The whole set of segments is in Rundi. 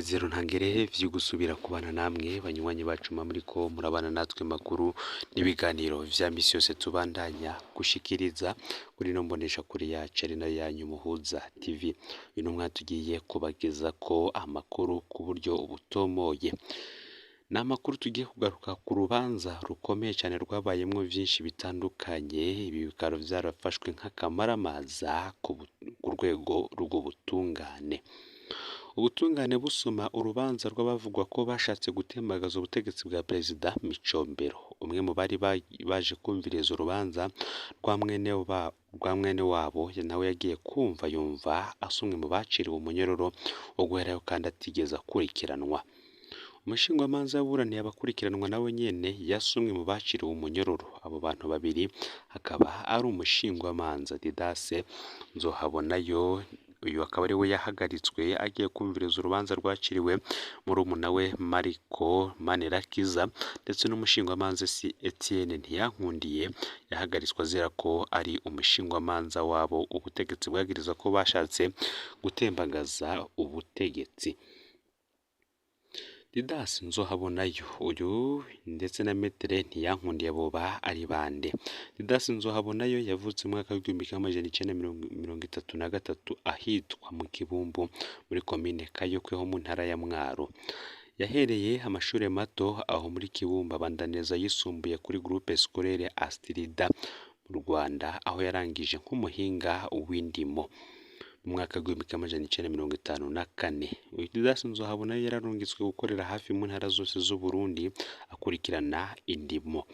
N'umunezero ntangere vyo gusubira kubana namwe banywanyi bacu muriko murabana natwe makuru n'ibiganiro vya misi yose tubandanya gushikiriza kuri ino mboneshakure yacu ari nayo yanyu Muhuza TV. Uyu mwanya tugiye kubagezako amakuru ku buryo butomoye. Ni amakuru tugiye kugaruka ku rubanza rukomeye cane rwabayemwo vyinshi bitandukanye, ibi bikaba vyarafashwe nk'akamaramaza ku rwego rw'ubutungane. Ubutungane busoma urubanza rw'abavugwa ko bashatse gutembagaza ubutegetsi bwa Perezida Micombero. Umwe mu bari baje kwumviriza urubanza rwa mwene wabo nawe yagiye kumva yumva asumwe mu baciriwe umunyororo wo guherayo kandi atigeze akurikiranwa. Umushingwamanza yaburaniye abakurikiranwa nawe nyene yasumwe mu baciriwe umunyororo. Abo bantu babiri akaba ari umushingwamanza Didase Nzohabonayo, uyu akaba ari we yahagaritswe agiye kumviriza urubanza rwaciriwe murumuna we Mariko Manirakiza, ndetse n'umushingwamanza Etienne Ntiyankundiye yahagaritswe azira ko ari umushingwamanza wabo ubutegetsi bwagiriza ko bashatse gutembagaza ubutegetsi. Didasi Nzohabonayo uyu ndetse na Metere Ntiyankundiye boba ari bande? Didasi Nzohabonayo yavutse mu mwaka w'1933 ahitwa mu Kibumbu muri komine Kayokwe ho mu ntara ya Mwaro. Yahereye amashure mato aho muri Kibumbu, abandaniriza ayisumbuye kuri Groupe Scolaire Astrida mu Rwanda, aho yarangije nk'umuhinga w'indimo mu mwaka w'1954. Uyu Didasi Nzohabonayo yararungitswe gukorera hafi mu ntara zose z'Uburundi akurikirana indimo.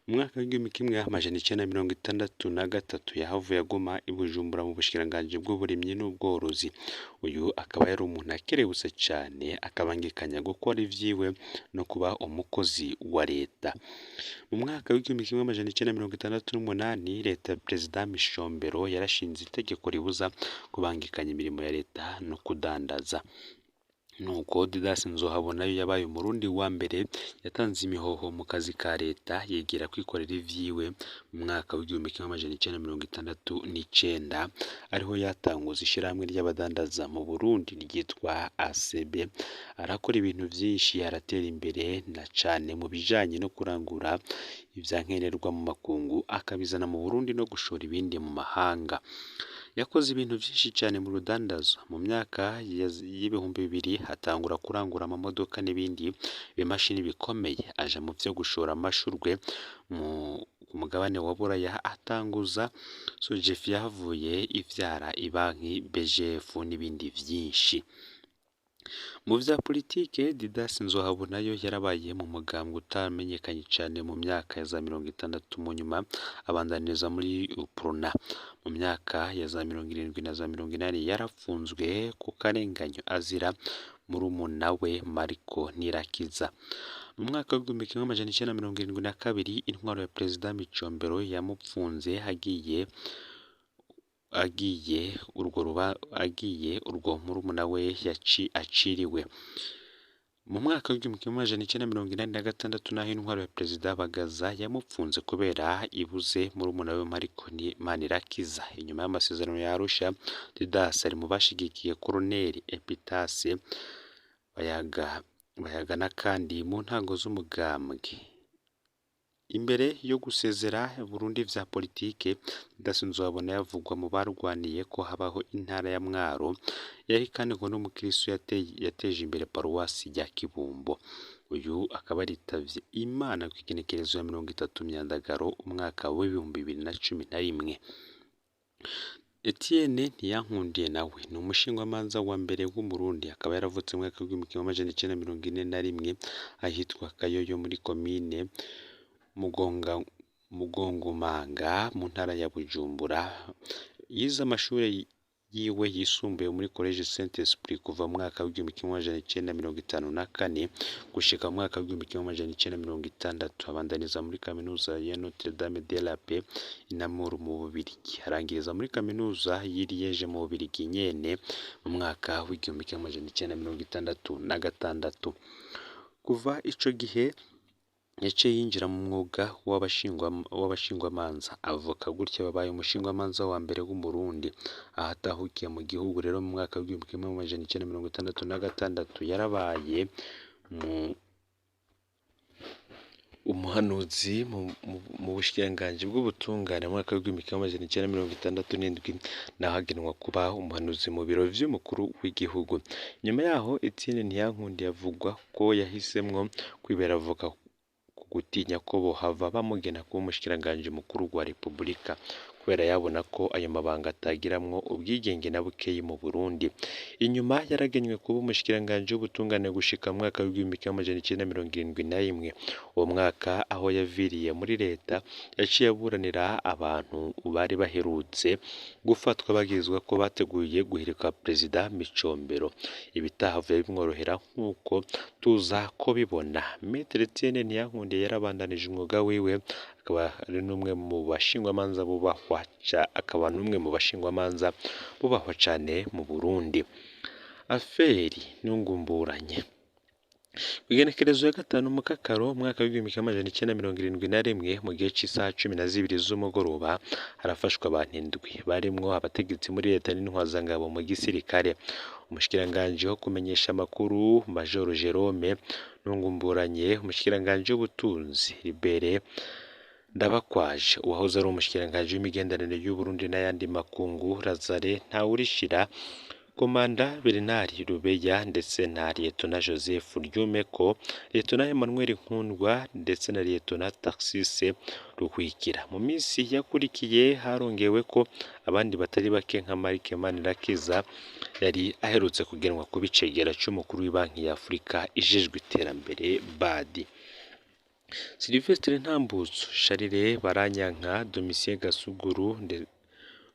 Mu mwaka w'1963 yahavuye aguma i Bujumbura mu bushikiranganji bw'uburimyi n'ubworozi. Uyu akaba yari umuntu akerebutse cane, akabangikanya gukora ivyiwe no kuba umukozi wa leta. Mu mwaka w'1968 leta ya Perezida Micombero yarashinze itegeko ribuza kubangikanya imirimo ya leta no kudandaza. Nuko Didasi Nzohabonayo yabaye umurundi wa mbere yatanze imihoho mu kazi ka leta, yigira kwikorera ivyiwe mu mwaka w'1969, ariho yatanguza ishirahamwe ry'abadandaza mu Burundi ryitwa ACB. Arakora ibintu vyinshi, aratera imbere na cane mu bijanye no kurangura ivyankenerwa mu makungu akabizana mu Burundi no gushora ibindi mu mahanga. Yakoze ibintu vyinshi cane mu rudandazo. Mu myaka y'2000 atangura kurangura amamodoka n'ibindi bimashini bikomeye, aja mu vyo gushora amashurwe mu mugabane wa Buraya, atanguza Sogefi yahavuye ivyara ibanki BGF n'ibindi vyinshi. Mu vya politike, Didasi Nzohabonayo yarabaye mu mugambwe utamenyekanye cane mu myaka ya za 60, mu nyuma abandaniriza muri UPRONA. Mu myaka ya za 70 na za 80 yarafunzwe ku karenganyo azira murumuna we Mariko Nirakiza. Mu mwaka w'1972 intwaro ya Perezida Micombero yamupfunze agiye urwo murumuna we aciriwe. Mu mwaka w'1986 naho intwaro ya Perezida Bagaza yamupfunze kubera ibuze murumuna we Mariko Manirakiza. Inyuma y'amasezerano ya Arusha, Didasi ari mu bashigikiye Koloneli Epitase Bayagana kandi mu ntango z'umugambwe. Imbere yo gusezera Burundi vya politike, Didasi Nzohabonayo avugwa mu barwaniye ko habaho intara ya Mwaro. Yari kandi ngo n'umukristo yateje imbere paruwasi ya Kibumbo. Uyu akaba yaritavye Imana kw'igenekerezo ya 30 Myandagaro umwaka w'2011. Etienne Ntiyankundiye nawe ni umushingwamanza wa mbere w'Umurundi, akaba yaravutse mu mwaka w'1941 ahitwa Kayoyo muri komine Mugongomanga mu ntara ya Bujumbura. Yize amashure yiwe yisumbuye muri Collège Saint Esprit kuva mu mwaka w'1954 gushika mu mwaka w'1960, abandaniza muri kaminuza ya Notre Dame de la Paix i Namur mu Bubirigi, arangiriza muri kaminuza y'i Liège mu Bubirigi nyene mu mwaka w'1966. Kuva ico gihe Yaciye yinjira mu mwuga w'abashingwamanza, avoka gutya babaye umushingwamanza wa mbere w'Umurundi. Aho atahukiye mu gihugu rero mu mwaka w'1966 yarabaye umuhanuzi mu bushikiranganji bw'ubutungane mu mwaka w'1967, naho agenwa kuba umuhanuzi mu biro vy'umukuru w'igihugu. Nyuma yaho Etienne Ntiyankundiye avugwa ko yahisemwo kwibera avoka ku gutinya ko bohava bamugena kuba umushikiranganji mukuru wa Repubulika, kubera yabona ko ayo mabanga atagiramwo ubwigenge na bukeyi mu Burundi. Inyuma yaragenywe kuba umushikiranganji w'ubutungane gushika mu mwaka w'1971. Uwo mwaka aho yaviriye muri leta yaciye aburanira abantu bari baherutse gufatwa bagirizwa ko bateguye guhirika Perezida Micombero. Ibitahavuye bimworohera nk'uko tuza kubibona. Maître Etienne Ntiyankundiye yarabandanije umwuga wiwe, akaba ari n'umwe mu bashingwamanza bubahwa akaba n'umwe mu bashingwamanza bubahwa cane mu Burundi. Aferi Ntungumburanye. Kw'igenekerezo ya 5 Mukakaro umwaka w'1971 mu gihe c'isaha 12 z'umugoroba harafashwe abantu 7 barimwo abategetsi muri leta n'intwazangabo mu gisirikare. Umushikiranganji wo kumenyesha amakuru Major Jerome Ntungumburanye, umushikiranganji w'ubutunzi Libere Ndabakwaje, uwahoze ari umushikiranganji w'imigenderanire y'Uburundi n'ayandi makungu Lazare Ntawurishira, Komanda Bernard Rubeya ndetse na Liyetona Joseph Ryumeko, Liyetona Emmanuel Nkundwa ndetse na Liyetona Taxise Ruhwikira. Mu minsi yakurikiye harongewe ko abandi batari bake nka Marc Manirakiza yari aherutse kugenwa kuba icegera c'umukuru w'ibanki ya Afurika ijejwe iterambere BAD. Sylvestre Ntambutso, Charles Baranyanka, Domitien Gasuguru,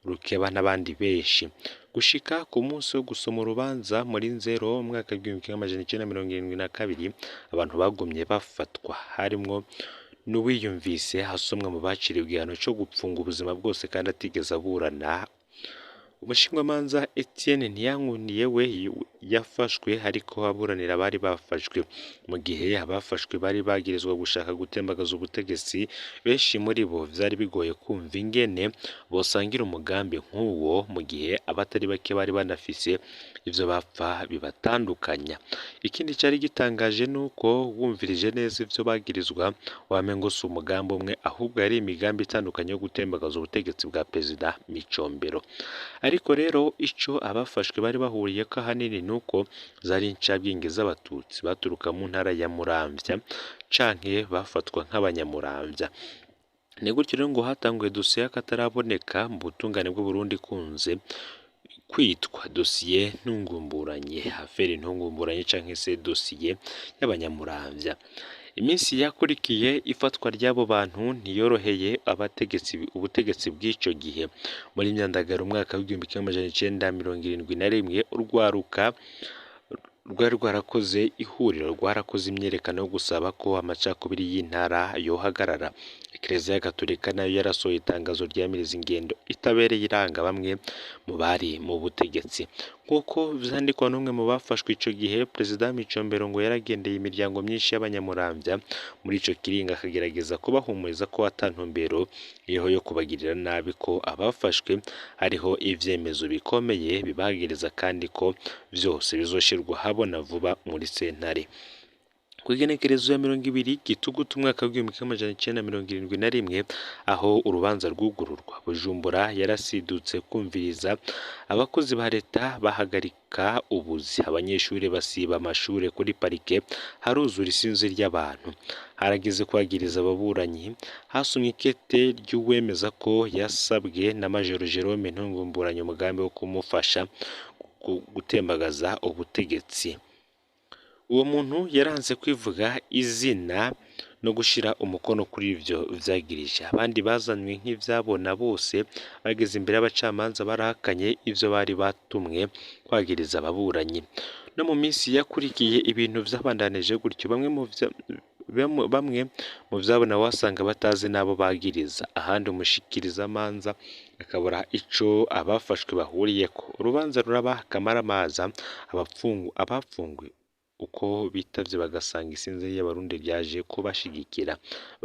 Rukeba n'abandi benshi. Gushika ku munsi wo gusoma urubanza muri Nzero umwaka w'1972 abantu bagumye bafatwa, harimwo n'uwiyumvise asomwa mu baciriwe igihano co gupfunga ubuzima bwose kandi atigeze aburana. Umushingwamanza Etienne Ntiyankundiye we yafashwe ariko aburanira abari bafashwe, mu gihe abafashwe bari bagirizwa gushaka gutembagaza ubutegetsi. Benshi muri bo vyari bigoye kumva ingene bosangira umugambi nk'uwo mu gihe abatari bake bari banafise ivyo bapfa bibatandukanya. Ikindi cari gitangaje nuko wumvirije neza ivyo bagirizwa wamengo si umugambi umwe, ahubwo yari imigambi itandukanye yo gutembagaza ubutegetsi bwa Perezida Micombero. Ariko rero ico abafashwe bari bahuriyeko ahanini nuko zari incabwenge z'abatutsi baturuka mu ntara ya Muramvya canke bafatwa nk'abanyamuramvya. Ni gutyo rero ngo hatanguye dosiye y'akataraboneka mu butungane bw'Uburundi ikunze kwitwa dosiye Ntungumburanye, aferi Ntungumburanye canke se dosiye y'abanyamuramvya. Iminsi yakurikiye ifatwa ry'abo bantu ntiyoroheye abategetsi ubutegetsi bw'ico gihe. Muri Myandagaro umwaka w'1971 urwaruka rwari rwarakoze ihuriro rwarakoze imyerekano yo gusaba ko amacakubiri y'intara yohagarara. Ekereziya Gatolika nayo yarasohoye itangazo ryamiriza ingendo itabereye iranga bamwe mu bari mu butegetsi. Nk'uko vyandikwa n'umwe mu bafashwe ico gihe, Perezida Micombero ngo yaragendeye imiryango myinshi y'abanyamuramvya muri ico kiringo akagerageza kubahumuriza ko ata ntumbero iriho yo kubagirira nabi, ko abafashwe hariho ivyemezo bikomeye bibagiriza kandi ko vyose bizoshirwa ahabona vuba muri sentare. Kw'igenekerezo ya 20 Gitugutu umwaka w'1971 aho urubanza rwugururwa, Bujumbura yarasidutse kumviriza abakozi ba leta bahagarika ubuzi, abanyeshuri basiba amashure kuri parike, haruzura isinzi ry'abantu. Harageze kwagiriza ababuranyi, hasomwe ikete ry'uwemeza ko yasabwe na Major Jerome Ntungumburanye umugambi wo kumufasha gutembagaza ubutegetsi. Uwo muntu yaranze kwivuga izina no gushira umukono kuri ivyo vyagirije. Abandi bazanywe nk'ivyabona bose bageze imbere y'abacamanza barahakanye ivyo bari batumwe kwagiriza ababuranyi. No mu minsi yakurikiye ibintu vyabandanije gutyo, bamwe mu vyabona wasanga batazi n'abo bagiriza, ahandi umushikirizamanza akabura ico abafashwe bahuriyeko. Urubanza ruraba akamaramaza, abapfungwe uko bitavye bagasanga isinzi ry'abarundi ryaje kubashigikira,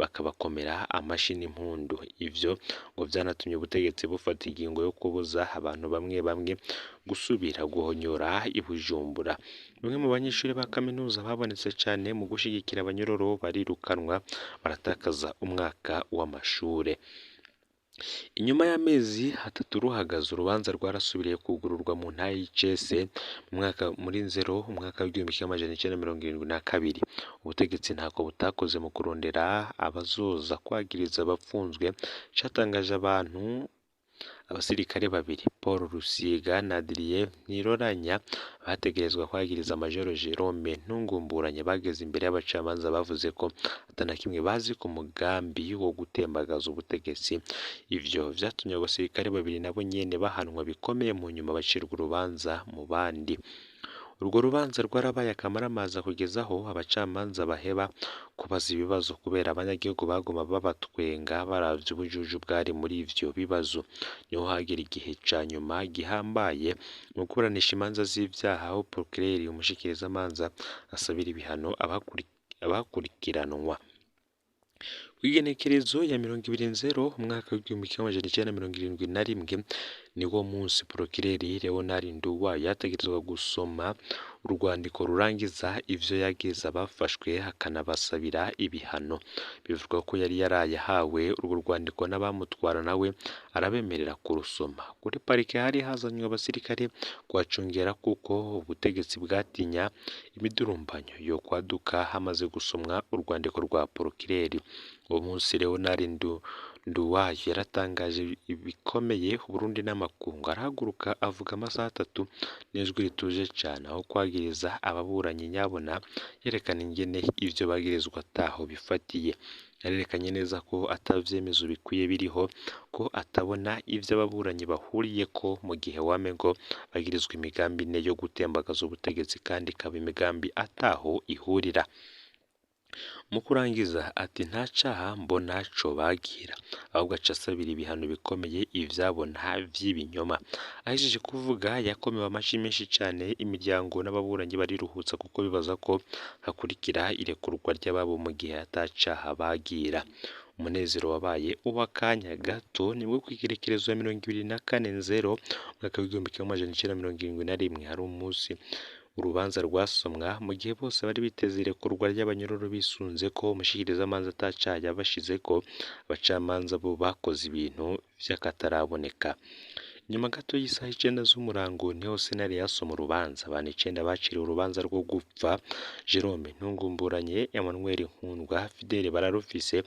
bakabakomera amashi n'impundu. Ivyo ngo vyanatumye ubutegetsi bufata ingingo yo kubuza abantu bamwe bamwe gusubira guhonyora i Bujumbura. Bamwe mu banyeshuri ba kaminuza babonetse cane mu gushigikira abanyororo barirukanwa, baratakaza umwaka w'amashure. Inyuma y'amezi 3 ruhagaze, urubanza rwarasubiriye kugururwa mu ntahe y'Icese mu mwaka muri Nzero umwaka w'1972. Ubutegetsi ntako butakoze mu kurondera abazoza kwagiriza abapfunzwe, catangaje abantu abasirikare babiri Paul Rusiga na Adrien Ntiroranya bategerezwa kwagiriza Major Jerome Ntungumburanye. Bageze imbere y'abacamanza bavuze ko atana kimwe bazi ku mugambi wo gutembagaza ubutegetsi. Ivyo vyatumye abo basirikare babiri nabo nyene bahanwa bikomeye, mu nyuma bacirwa urubanza mu bandi. Urwo rubanza rwarabaye akamaramaza kugeza aho abacamanza baheba kubaza ibibazo kubera abanyagihugu baguma babatwenga baravye ubujuju bwari muri ivyo bibazo. Niho hagera igihe ca nyuma gihambaye mu kuburanisha imanza z'ivyaha, aho procureur umushikirizamanza asabira ibihano abakurikiranwa. Kw'igenekerezo ya 20 Nzero umwaka w'1971 niwo munsi procureur Leonard Nduwayo yategerezwa gusoma urwandiko rurangiza ivyo yagize abafashwe akanabasabira ibihano. Bivugwa ko yari yaraye ahawe urwo rwandiko n'abamutwara, nawe arabemerera kurusoma. Kuri parike hari hazanywe abasirikare kuhacungera kuko ubutegetsi bwatinya imidurumbanyo yo kwaduka hamaze gusomwa urwandiko rwa procureur. Uwo munsi Leonard Nduwayo yaratangaje bikomeye Uburundi n'amakungu, arahaguruka avuga amasaha 3 n'ijwi rituje cane, aho kwagiriza ababuranyi nyabona yerekana ingene ivyo bagirizwa ataho bifatiye. Yarerekanye neza ko ata vyemezo bikwiye biriho, ko atabona ivyo ababuranyi bahuriyeko mu gihe wamengo bagirizwa imigambi ine yo gutembagaza ubutegetsi kandi ikaba imigambi ataho ihurira. Mu kurangiza ati nta caha mbona cobagira, ahubwo aca asabira ibihano bikomeye ivyabona vy'ibinyoma. Ahejeje kuvuga yakomewe amashi menshi cane, imiryango n'ababuranyi bariruhutsa kuko bibaza ko hakurikira irekurwa ry'ababo mu gihe ata caha bagira. Umunezero wabaye uw'akanya gato, nibwo kw'igerekerezo ya 24 Nzero umwaka w'1971 hari umunsi urubanza rwasomwa, mu gihe bose bari biteze irekurwa ry'abanyororo bisunze ko umushikirizamanza atacaha yabashizeko, abacamanza bo bakoze ibintu vy'akataraboneka. Nyuma gato y'isaha 9 z'umurango niho sentare yasoma urubanza. Abantu 9 baciriwe urubanza rwo gupfa: Jerome Ntungumburanye, Emmanuel Nkundwa, Fidele Bararufise,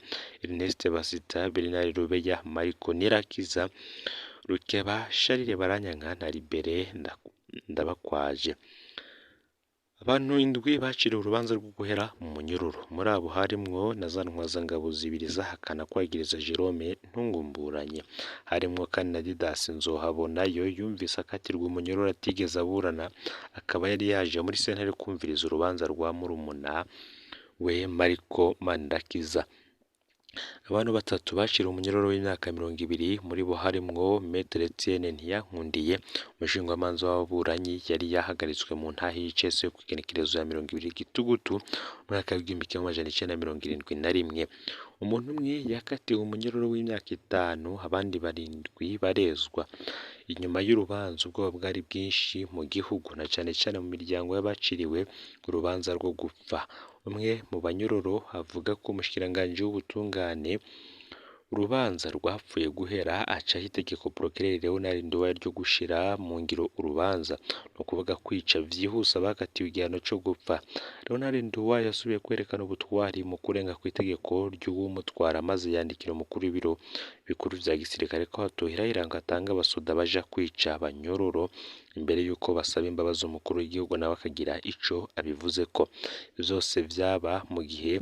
Ernest Basita, Bernard Rubeya, Marco Nirakiza, Rukeba, Charles Baranyanka na Libere Ndabakwaje. Abantu 7 baciriwe urubanza rwo guhera mu munyururu. Muri abo harimwo na za ntwazangabo zibiri zahakana kwagiriza Jerome Ntungumburanye. Harimwo kandi na Didas Nzohabonayo yumvise akatirwa umunyururu atigeze aburana, akaba yari yaje muri sentare kumviriza urubanza rwa murumuna we Mariko Manirakiza. Abantu 3 baciriwe umunyururu w'imyaka 20, muri bo harimwo Maître Etienne Ntiyankundiye, umushingwamanza w'ababuranyi yari yahagaritswe mu ntahe y'Icese kw'igenekerezo ya 20 Gitugutu umwaka w'1971. Umuntu umwe yakatiwe umunyururu w'imyaka 5, abandi 7 barezwa. Inyuma y'urubanza ubwoba bwari bwinshi mu gihugu, na cane cane mu miryango y'abaciriwe urubanza rwo gupfa. Umwe mu banyororo avuga ko umushikiranganji w'ubutungane urubanza rwapfuye guhera acaho itegeko procureur Leonard Nduwayo ryo gushira mu ngiro urubanza, ni ukuvuga kwica vyihuse abakatiwe igihano co gupfa. Leonard Nduwayo yasubiye kwerekana ubutwari mu kurenga kw'itegeko ry'uwumutwara, maze yandikira umukuru w'ibiro bikuru vya gisirikare ko atohirahira ngo atange abasoda baja kwica abanyororo imbere y'uko basaba imbabazi umukuru w'igihugu, nawe akagira ico abivuzeko. Vyose vyaba mu gihe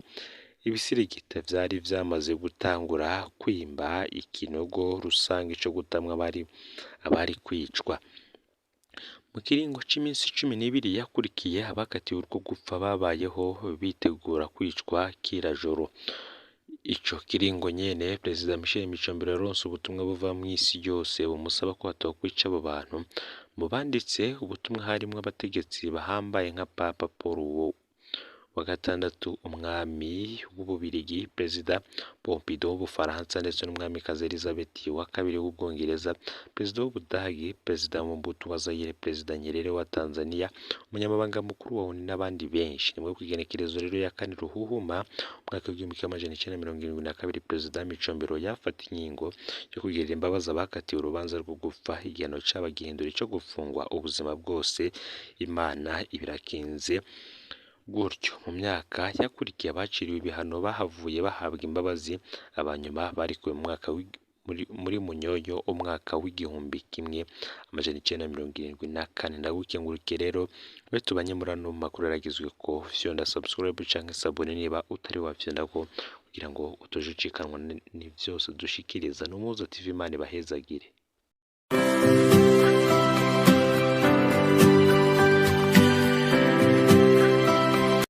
ibisirigita vyari vyamaze gutangura kwimba ikinogo rusange co gutamwa abari kwicwa. Mu kiringo c'iminsi 12 yakurikiye, abakatiwe urwo gupfa babayeho bitegura kwicwa kirajoro. Ico kiringo nyene Perezida Michel Micombero yaronse ubutumwa buva mw'isi yose bumusaba ko atokwica abo bantu. Mu banditse ubutumwa harimwo abategetsi bahambaye nka Papa Paul wa gatandatu, umwami w'Ububirigi, Perezida Pompidou w'Ubufaransa ndetse n'umwamikazi Elizabeth wa kabiri w'Ubwongereza, Perezida w'Ubudagi, Perezida Mobutu wa Zaire, Perezida Nyerere wa Tanzania, umunyamabanga mukuru wa ONU n'abandi benshi. Ni ku igenekerezo rero ya kane Ruhuhuma umwaka w'1972, Perezida Micombero yafata inkingo yo kugirira imbabazi abakatiwe urubanza rwo gupfa, igihano cabo agihindura ico gufungwa ubuzima bwose. Imana ibirakinze gutyo. Mu myaka yakurikiye abaciriwe ibihano bahavuye bahabwa imbabazi, abanyuma barikuwe mu mwaka muri Munyonyo umwaka w'1974. Ndagukengurukiye rero we tubanye muri ano makuru yaragizwe ko fyonda subscribe canke sabone niba utari wafyondako kugira ngo utoje ucikanwa ni vyose dushikiriza. N'Umuhuza TV, Imana ibahezagire.